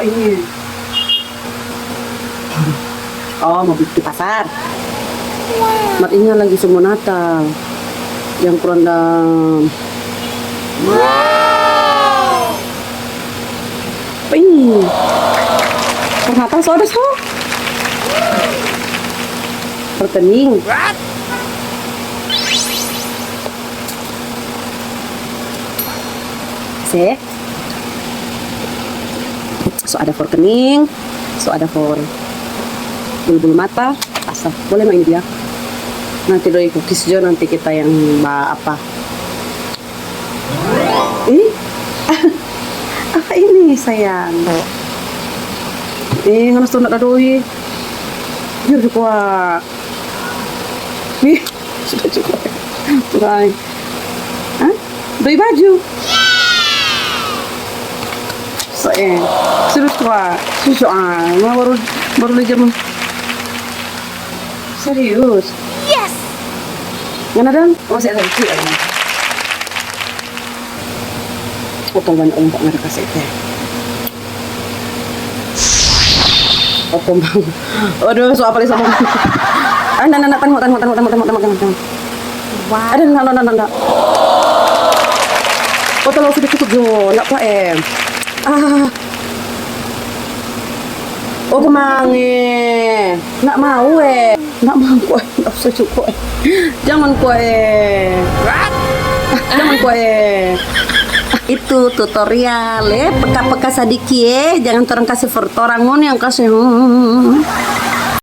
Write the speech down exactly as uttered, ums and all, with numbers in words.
Ini. Oh, mau beli di pasar. Mat, ini lagi semua Natal. Yang kurang dang. Wow. Ini. Kurang Natal so ada so. Rekening. Se. So ada for kening, so ada for bulu-bulu mata, pasang. Boleh main dia. Nanti doi kukis jo, nanti kita yang ba apa. Ih, apa ini sayang? Eh, ngana sudah ada doi. Biar juga. Nih, sudah cukup. Tuh, hah? Doi baju. So, eh, serius kwa. Serius, ah, ma baru, baru lagi jam. Serius. Yes. Ngana dang? Oh, saya lagi. Potong banyak orang tak ngerti kasih teh. Potong bang. Aduh, so apa lagi sama? Ah, nah, nah, nah, tengok, tengok, tengok, tengok, tengok, tengok, tengok, tengok. Wow. Ada, nah, nah, nah, nah, nah. Potong langsung ditutup jo, nggak apa eh. Ah. Oh, kemange. Nggak mau eh. Nggak mau kue. Nggak usah cukup eh. Jangan kue. Jangan kue. Itu tutorial eh. Peka-peka sadiki eh. Jangan torang kasih for torang, ngoni yang kasih. Hmm.